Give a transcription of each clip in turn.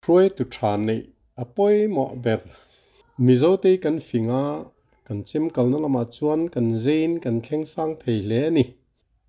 Hruaitu tha neih a pawimawh ber. Mizote kan fing a, kan chemkalna lamah chuan kan zein kan thleng sang thei hle a ni.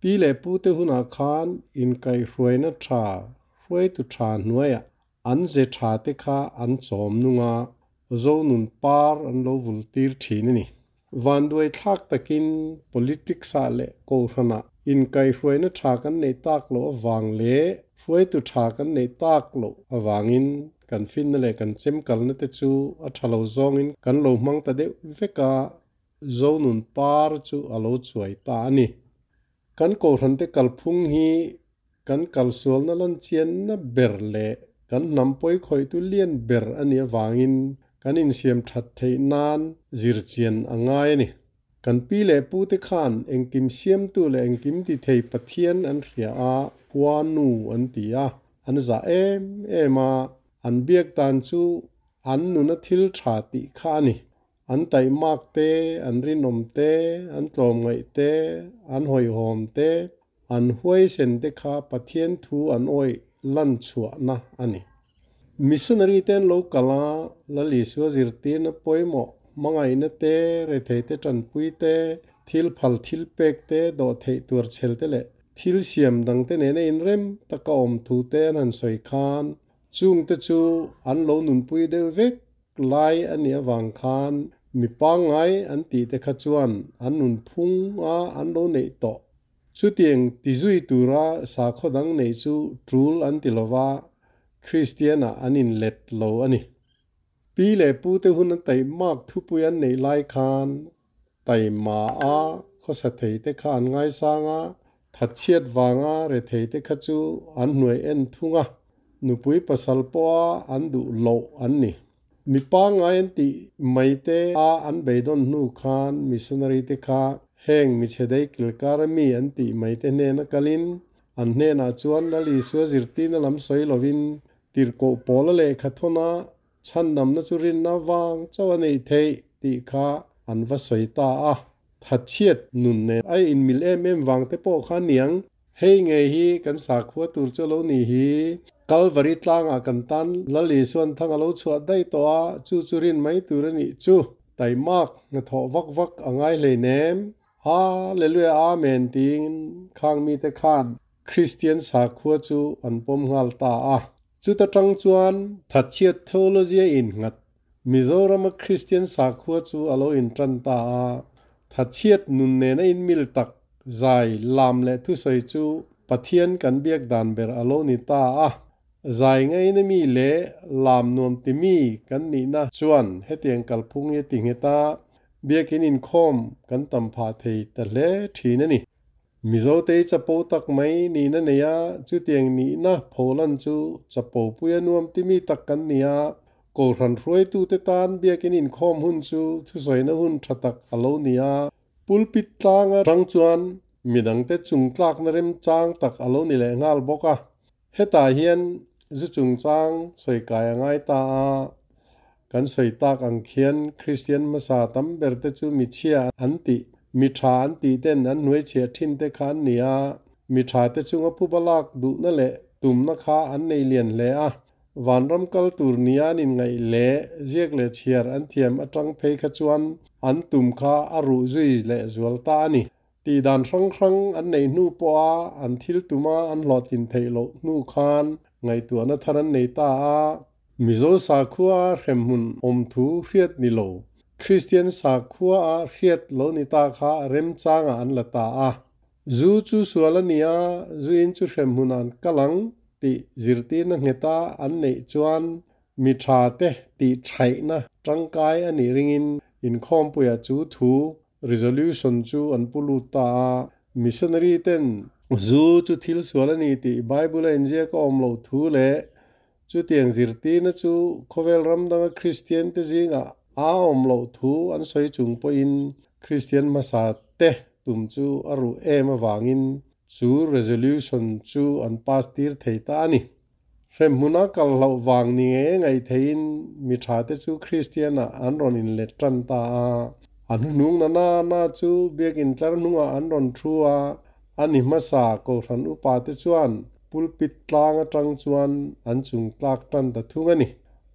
Pi leh pute hunah khan inkaihhruaina tha, hruaitu tha hnuaiah an ze tha te kha an chawm nung a, Zonun par an lo vul tir thin a ni. Vanduai thlak takin politics ah leh Kohhranah inkaihhruaina tha kan neih tak loh avang leh hruaitu tha kan neih tak loh avangin kan finna leh kan chemkalna te chu a tha lo zawngin kan lo hmang ta deuh vek a, Zonun par chu a lo chuai ta a ni. Kan Kohhrante kalphung hi kan kalsualna lan chianna ber leh kan hnam pawi khawihtu lian ber a nih avangin kan insiam that theih nan zir chian a ngai a ni. Kan pi leh pute khan engkim siamtu leh engkim ti thei Pathian an hria a, khua nu an ti a, an zah em em a, an biak dan chu an nuna thil tha tih kha a ni. An taihmak te, an rinawm te, an tlawmngaih te, an hawihhawm te, an huaisen te kha Pathian thu an awih lan chhuahna a ni. Missionary te an lo kal a, Lal Isua zirtirna pawimawh, hmangaihna te, rethei te tanpui te, thil phal thil pek te, dawhtheih tuar chhel te leh thil siam dang te nena inrem taka awm thu te an han sawi khan chung te chu an lo nunpui deuh vek Lai a nih avang khan mi pangngai an tih te kha chuan an nunphung a an lo neih tawh. Chutiang ti zui tura sakhaw dang neih chu tul an ti lova, Kristian-ah an inlet lo a ni. Pi leh pu te hun a taihmak thupui an neih lai khan taima a khawsa thei te kha an ngaisang a, thatchhiat vanga rethei te kha chu an hnuai en thung a, nupui pasal pawha an duh loh an ni. Mi pangngai an tih mai te a an beidawn hnu khan missionary te kha heng michhe dei kilkar a mi an tih mai te hnena kalin an hnenah chuan Lal Isua zirtirna lam sawi lovin tirhkoh pawla lehkha thawna Chhandamna chu rinna vang chauh a neih theih tih kha an va sawi ta a. Thatchhiat nun nen a inmil em em vang te pawh kha niang. Hei ngei hi kan sakhua tur chu a lo nih hi. Kalvari tlangah kan tan Lal Isuan thang a lo chhuah daih tawh a, chu chu rin mai tur a nih chu. Taimak hnathawh vak vak a ngai hleinem. Hallelujah Amen tiin khang mite khan Kristian sakhua chu an pawm nghal ta a. Chuta tang chuan thatchhiat theology a innghat Mizorama Kristian sakhua chu a lo intan ta a. Thatchhiat nun nena inmil tak zai, lam leh thusawi chu Pathian kan biak dan ber a lo ni ta a. Zai ngaina mi leh lam nuam ti mi kan nihna chuan hetiang kalphung hi a ti nghet a, biakin inkhawm kan tam phah thei ta hle thin a ni. Mizote chapo tak mai nihna nei a, chutiang nihna pholan chu chapo puia nuam timi tak kan ni a, Kohhran hruaitute tan biakin inkhawm hun chu thusawina hun tha tak a lo ni a, pulpit tlanga tang chuan midangte chungtlakna remchang tak a lo ni leh nghal bawk a. Hetah hian zu chungchang sawi kai a ngai ta a, kan sawi tak ang khian Kristian hmasa tam ber te chu michhia an tih, mi tha an tih ten an hnuaichhiah thin te kha an ni a, mi tha te chunga phuba lak duhna leh tumna kha an nei lian hle a, vanram kal tur nia an inngaih leh ziak leh chhiar an thiam atang phei kha chuan an tum kha a ruh zui leh zual ta a ni. Tih dan hrang hrang an neih hnu pawha an thil tuma an hlawhtlin theih loh hnu khan ngaihtuahna thar an nei ta a. Mizo sakhua hremhmun awm thu hriat ni lo, Kristian sakhua a hriat lo ni ta kha remchangah an la ta a. Zu chu sual a ni a, zuin chu hremhmun an kal ang tih zirtirna ngheta an neih chuan mi tha te tih thaihna tangkai a nih ringin inkhawmpuiah chu thu Resolution chu an pu lut ta a, missionary ten zu chu thil sual a ni tih Bible a inziak a awm loh thu leh chutiang zirtirna chu khawvel ram danga Kristian te zingah a awm loh thu an sawi chung pawhin Kristian hmasa te tum chu a ruh em avangin chu resolution chu an pass tir thei ta a ni. Hremhmuna kal hlauh vang ni ngei ngaih theihin mi thate chu Kristian-ah an rawn inlet tan ta a. A hnuhnung na na na chu biakin tlar hnungah an rawn thu a, a ni hmasa Kohhran upate chuan pulpit tlang atang chuan an chung tlak tan ta thung a ni.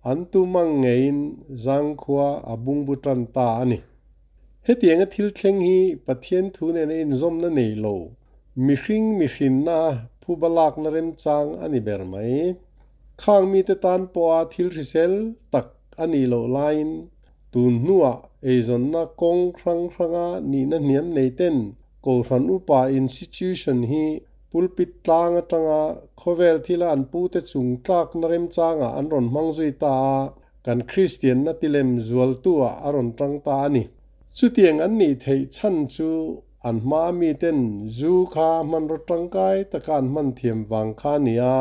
An tum ang ngeiin zangkhua a bungbu tan ta a ni. Hetianga thil thleng hi Pathian thu nena inzawmna nei lo, mihring mihrinna phuba lakna remchang a ni ber mai. Khang mite tan pawha thil hrisel tak a nih loh laiin tun hnuah eizawnna kawng hrang hranga nihna hniam nei ten Kohhran Upa Institution hi pulpit tlang atanga khawvel thila an pute chung tlakna remchangah an rawn hmang zui ta a, kan Kristianna tilem zualtu-ah a rawn tang ta a ni. Chutiang an nih theih chhan chu an hmaa miten zu kha hmanraw tangkai taka an hman thiam vang kha a ni a,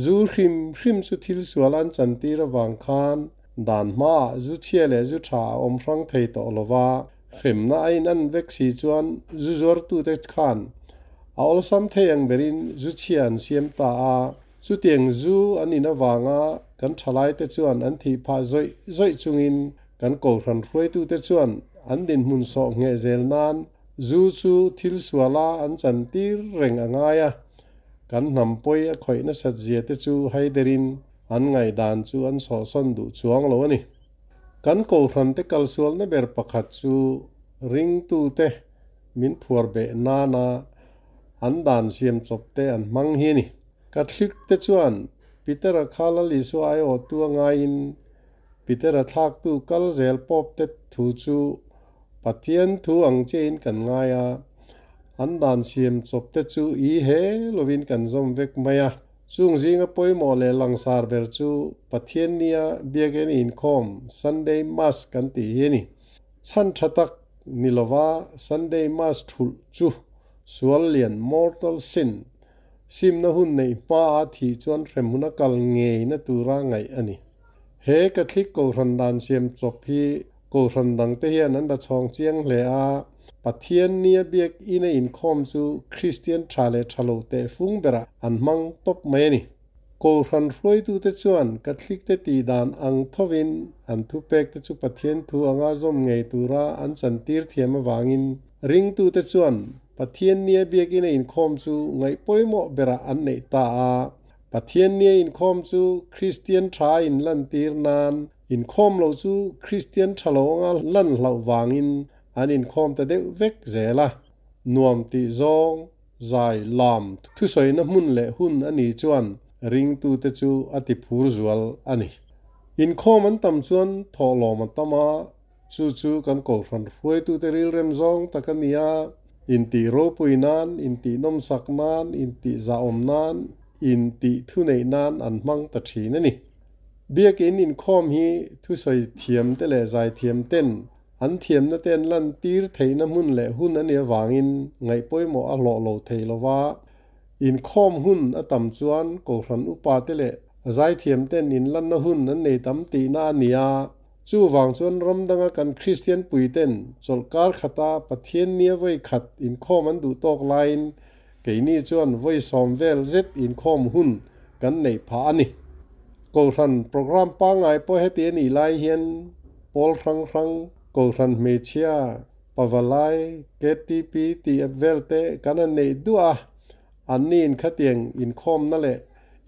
zu hrim hrim chu thil sual an chantir avang khan dan hmaah zu chhia leh zu tha a awm hrang thei tawh lo va, hremna a inan vek si chuan zu zuartute khan a awlsam thei ang berin zu chhia an siam ta a. Chutiang zu an in avanga kan thalaite chuan an thih phah zawih zawih chungin kan kohhran hruaitute chuan an dinhmun sawh ngheh zel nan zu chu thil suala an chantir reng a ngai a, kan hnam pawi a khawih nasat zia te chu haiderin an ngaihdan chu an sawhsawn duh chuang lo a ni. Kan kohhrante kalsualna ber pakhat chu ringtute min phuar beh nana an dan siam chawp te an hmang hi a ni. Catholic te chuan Peter-a kha Lal Isua aiawhtu a ngaiin Peter-a thlaktu kal zel pawp te thu chu Pathian thu ang chiahin kan ngai a, an dan siam chawp te chu i he lovin kan zawm vek mai a. Chung zinga pawimawh leh langsar ber chu Pathian nia biakin inkhawm, Sunday Mass kan tih hi a ni. Chhan tha tak ni lova Sunday Mass thulh chu sual lian, mortal sin, simna hun neih hmaa thih chuan hremhmun a kal ngeina tura ngaih a ni. He Catholic Kohhran dan siam chawp hi Kohhran dangte hian an la chhawng chiang hle a, Pathian nia biak ina inkhawm chu Kristian tha leh tha lo teh fung berah an hmang tawp mai a ni. Kohhran hruaitute chuan Catholic te tih dan ang thovin an thupekte chu Pathian thu anga zawm ngei tura an chantir thiam avangin ringtute chuan Pathian nia biakina inkhawm chu ngaih pawimawh berah an neih ta a. Pathian nia inkhawm chu Kristian tha inlantir nan inkhawm lo chu Kristian tha lo anga lan hlauh vangin an inkhawm ta deuh vek zel a. Nuam tih zawng Zai lam thusawina hmun leh hun a nih chuan ringtute chu a ti phur zual a ni. Inkhawm an tam chuan thawhlawm a tam a, chu chu kan kohhran hruaitute rilrem zawng tak a ni a, intih ropui nan, intih nawmsak nan, intih zahawm nan, intih thuneih nan an hmang ta thin a ni. Biakin inkhawm hi thusawi thiamte leh zaithiamten An thiamna te an lantir theihna hmun leh hun a nih avangin ngaih pawimawh a hlawh lo thei lo va, inkhawm hun a tam chuan Kohhran upa te leh zaithiam ten inlanna hun an nei tam tihna a ni a. Chuvang chuan ram danga kan Kristian pui ten chawlhkar khata Pathian nia vawi khat inkhawm an duh tawk laiin keini chuan vawi sawm vel zet inkhawm hun kan neih phah a ni. Kohhran programme pangngai pawh heti a nih lai hian pawl hrang hrang, Kohhran hmeichhia, Pavalai, KTP tih vel te kan han neih duah a, anni in khatiang inkhawmna leh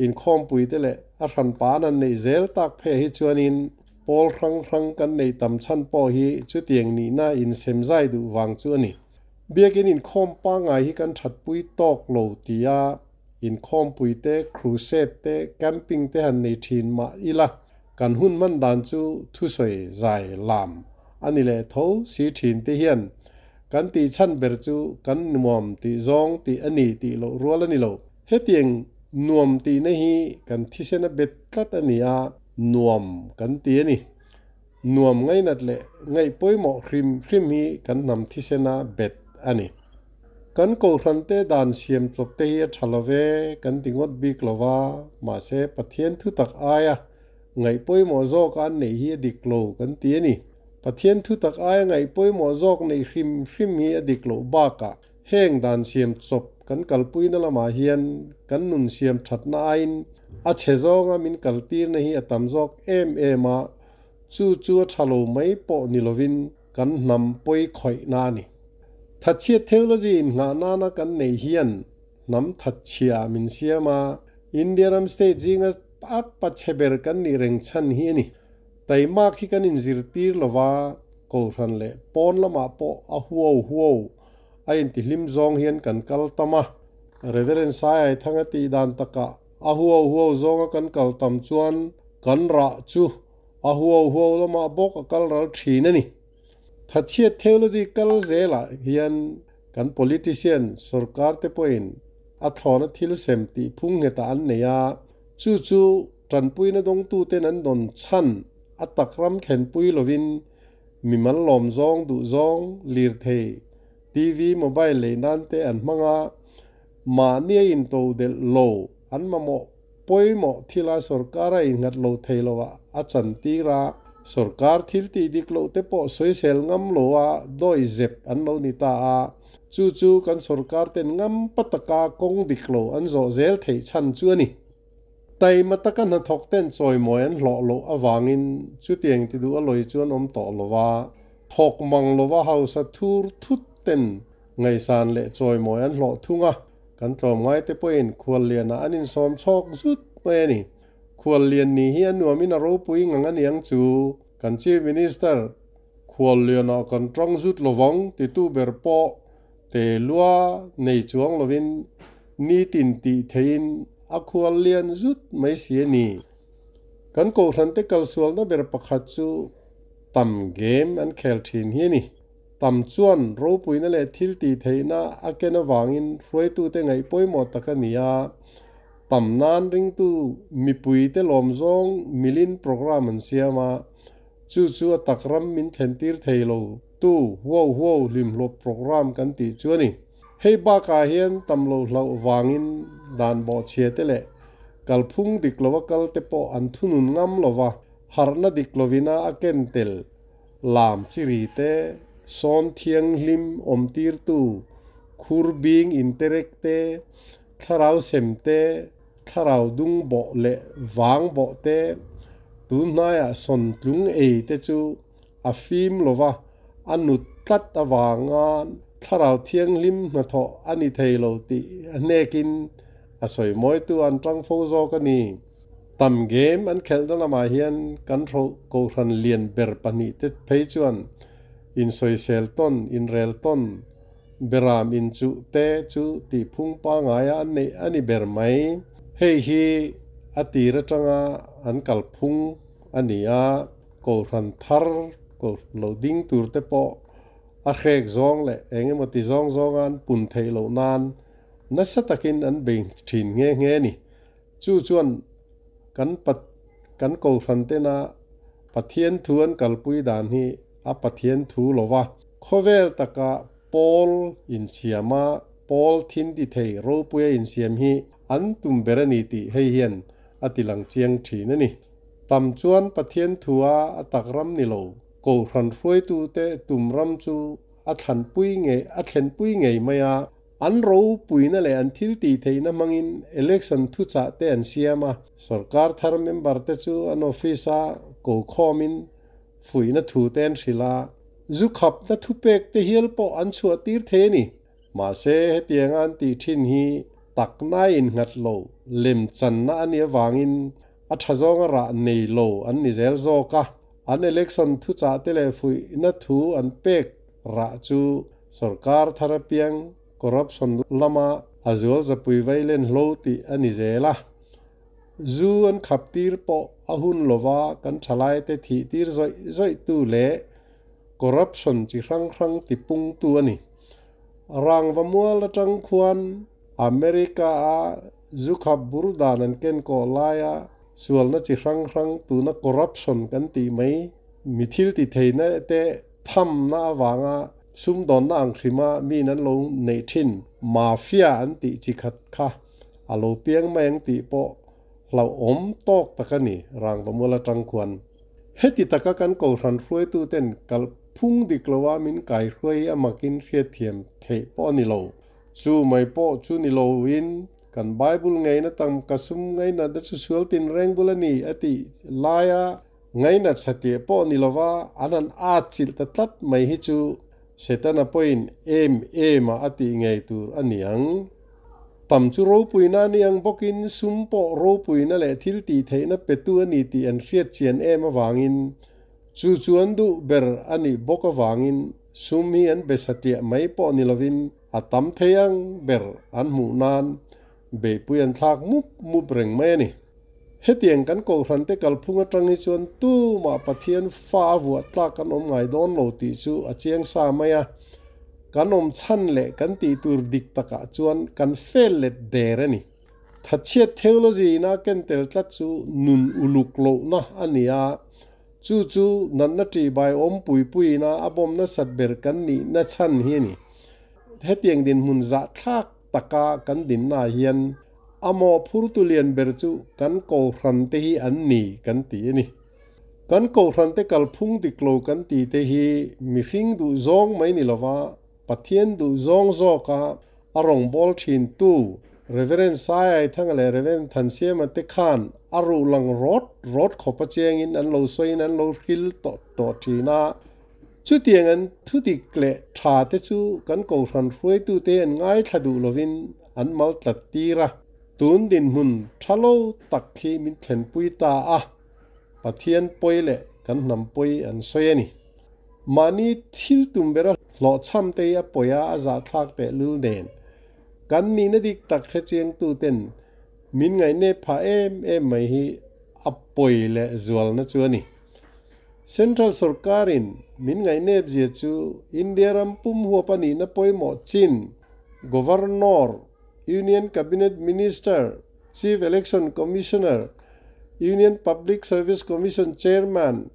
inkhawmpui te leh a hran pa an han neih zel tak phei hi chuanin pawl hrang hrang kan neih tam chhan pawh hi chutiang nihna insemzai duh vang chu a ni. Biakin inkhawm pangngai hi kan thatpui tawk lo tia Inkhawmpui te, crusade te, camping te han nei thin mah ila, kan hun hman dan chu thusawi zai lam a ni leh tho si thin te hian kan tih chhan ber chu kan nuam tih zawng tih a ni tih loh rual a ni lo. Hetiang nuam tihna hi kan thisen a bet tlat a ni a, nuam kan ti a ni. Nuam ngainat leh ngaih pawimawh hrim hrim hi kan hnam thisena bet a ni. Kan Kohhrante dan siam chawp te hi a tha lo ve kan ti ngawt bik lo va, mahse Pathian thutak aia ngaih pawimawh zawk an neih hi a dik lo kan ti a ni. Pathian thutak aia ngaih pawimawh zawk neih hrim hrim hi a dik loh bakah heng dan siam chawp kan kalpuina lamah hian kan nun siam thatna aiin a chhe zawnga min kaltirna hi a tam zawk em em a, chu chu a tha lo mai pawh ni lovin kan hnam pawi khawihna a ni. Thatchhiat theology inngah nana kan neih hian hnam thatchhia min siam a, India ram state zinga a pachhe ber kan nih reng chhan hi a ni. Taimak hi kan inzirtir lova, Kohhran leh pawn lamah pawh a huau huau a intihlim zawng hian kan kal tam a. Reverend Saiaithanga tih dan takah a huau huau zawnga kan kal tam chuan kan rah chu a huau huau lamah bawk a kal ral thin a ni. Thatchhiat theology kal zelah hian kan politician sorkar te pawhin a thlawna thil sem tih phung nghetah an nei a, chu chu tanpuina dawngtuten an dawn chhan a tak ram thlenpui lovin mimal lawm zawng duh zawng lirthei, TV, mobile lei nan te an hmang a, mahni a into delh lo an mamawh pawimawh thila sorkar a innghat lo thei lo ah a chantir a, sorkar thil tih dik loh te pawh sawisel ngam lo a dawi zep an lo ni ta a, chu chu kan sorkar ten ngam pa taka kawng dik lo an zawh zel theih chhan chu a ni. Taima taka hnathawk ten chawimawi an hlawh loh avangin chutiang ti duh a lawi chu an awm tawh lo a, thawk mang lova hausa thur thut ten ngaihsan leh chawimawi an hlawh thung a, kan tlawmngai te pawhin khuallianah an insawm chhawk zut mai a ni. Khuallian ni hi a nuamin a ropui ngang a niang chu kan Chief Minister khuallianah kan tang zut lovang titu ber pawh te lua nei chuang lovin nitin tih theihin a khuallian zut mai si a ni. Kan kohhrante kalsualna ber pakhat chu tam game an khel thin hi a ni. Tam chuan ropuina leh thil tih theihna a ken avangin hruaitute ngaih pawimawh tak a ni a, tam nan ringtu mipuite lawm zawng milin programme an siam a, chu chu a tak ram min thlentir thei lo tu huau huau hlimhlawp programme kan tih chu a ni. Hei bakah hian tam lo hlauh vangin dan bawhchhia te leh kalphung dik lova kal te pawh an thunun ngam lova, harhna dik lovina a ken tel Lam chi ri te, sawn thianghlim awmtirtu, khur bing interek te, thlarau sem te, thlarau dung bawh leh vang bawh te, tun hnaiah sawn tlung ei te chu a fim lova a nut tlat avanga thlarau thianghlim hnathawh a ni thei lo tih hnekin a sawi mawitu an tang fo zawk a ni. Tam game an khelhna lamah hian kan kohhran lian ber pahnih te phei chuan insawisel tawn, inrel tawn, beram inchuh te chu tihphung pangaia an neih a ni ber mai. Hei hi a tir atanga an kalphung a ni a, kohhran thar kohhran lo ding tur te pawh a hrek zawng leh eng emaw ti zawng zawnga an pun theih loh nan nasa takin an bei thin nghe nghe a ni. Chu chuan kan kan kohhran tena Pathian thu an kalpui dan hi a Pathian thu lo va. Khawvel taka pawl insiama pawl thin ti thei ropuia insiam hi an tum ber a ni tih hei hian a ti lang chiang thin a ni. Tam chuan Pathian thua a tak ram ni lo, kohhran hruaitute tum ram chu a thlanpui ngei a thlenpui ngei mai a. An ropuina leh an thil tih theihna hmangin election thuchah te an siam a, sorkar thar member te chu an office a ko khawmin fuihna thu te an hrilh a, zu khapna thupek te hial pawh an chhuah tir thei a ni. Mahse, hetianga an tih thin hi taknai innghat lo, lemchanna a nih avangin a tha zawnga rah nei lo an ni zel zawk a, an election thuchah te leh fuihna thu an pek rah chu Sorkar thar apiang corruption lama a zual zapui vailen hlo tih a ni zel a. Zu an khap tir pawh a hun lova kan thalai te thih tir zawih zawih tu leh corruption chi hrang hrang ti pung tu a ni. Rangva mual atang khuan America a zu khap bur dan an ken kawh laia sualna chi hrang hrang tuna corruption kan tih mai mi thil ti theihna te Thamna avanga sumdawnna ang hrima miin an lo neih thin mafia an tih chi khat kha a lo piang mai ang tih pawh hlauhawm tawk tak a ni, Rangvamual atang khuan. Heti taka kan kohhran hruaituten kalphung dik loa min kaihruai hi a makin hriatthiam theih pawh a ni lo. Chu mai pawh chu ni loin kan Bible ngeina tam ka sum ngainatna chu sual tinreng bul a ni a tih laia Ngainat satliah pawh ni lova an han at chilh ta tlat mai hi chu Setana pawhin em em a a tih ngei tur a ni ang. Tam chu ropuina a ni ang bawkin sum pawh ropuina leh thil tih theihna petu a ni tih an hriat chian em avangin chu chu an duh ber a nih bawk avangin sum hi an be satliah mai pawh ni lovin a tam thei ang ber an hmuh nan beihpui an thlak mup mup reng mai a ni. Hetiang kan Kohhrante kalphung atang hi chuan tumah Pathian fa a vuah tlak kan awm ngai dawn lo tih chu a chiang sa mai a, kan awm chhan leh kan tih tur dik takah chuan kan fel let der a ni. Thatchhiat theology ina ken tel tlat chu nun uluk lohna a ni a, chu chu natna ṭihbai awm pui puiina a bawm nasat ber kan nihna chhan hi a ni. Hetiang dinhmun zahthlak taka kan dinnaah hian A mawhphurtu lian ber chu kan Kohhrante hi an ni kan ti a ni. Kan Kohhrante kalphung dik lo kan ti te hi mihring duh zawng mai ni lova Pathian duh zawng zawka a rawngbâwl ṭhintu Reverend Saiaithanga leh Reverend Thansiama te khan a ruh lang rawt rawt khawpa chiangin an lo sawiin an lo hril tawh tawh ṭhin a. Chutiang an thudik leh tha te chu kan Kohhran hruaitute an ngaithla duh lovin an mal tlat tir a, tun dinhmun tha lo tak hi min thlenpui ta a, Pathian pawi leh kan hnam pawi an sawi a ni. Mahni thil tum bera hlawhchham te hi a pawi a, a zahthlak teh lul nen. Kan nihna dik tak hrechiangtuten min ngaihnep phah em em mai hi a pawi leh zualna chu a ni. Central sorkarin min ngaihnep zia chu India ram pum huap a nihna pawimawh chin, Governor, Union Cabinet Minister, Chief Election Commissioner, Union Public Service Commission Chairman,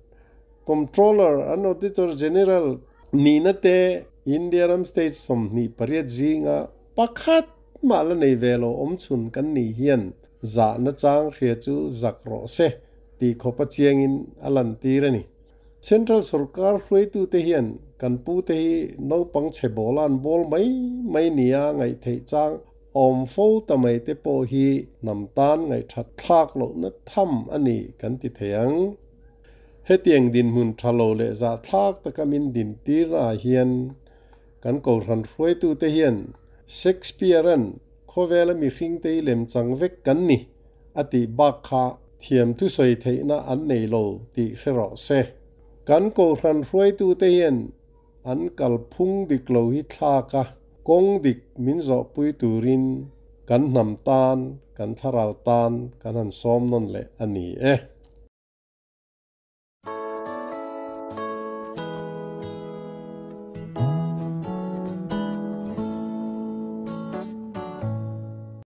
Comptroller and Auditor General nihna te India ram state 28 zinga pakhat mah la nei ve lo awmchhun kan nih hian zahna chang hria chu zak rawh se tih khawpa chiangin a lantir a ni. Central sorkar hruaitute hian kan pute hi naupang chhe bawla an bawl mai mai nia ngaihtheih chang awm fo ta mai te pawh hi hnam tan ngaihthat thlak lohna tham a ni kan ti thei ang. Hetiang dinhmun tha lo leh zahthlak taka min dintirnaah hian kan Kohhran hruaitute hian Shakespeare-a'n khawvela mihringte hi lemchang vek kan ni a tih bak kha thiam thusawi theihna an nei lo tih hre rawh se. Kan Kohhran hruaitute hian an kalphung dik lo hi thlak a, kawng dik min zawhpui turin kan hnam tan, kan thlarau tan kan han sawm nawn leh a ni e.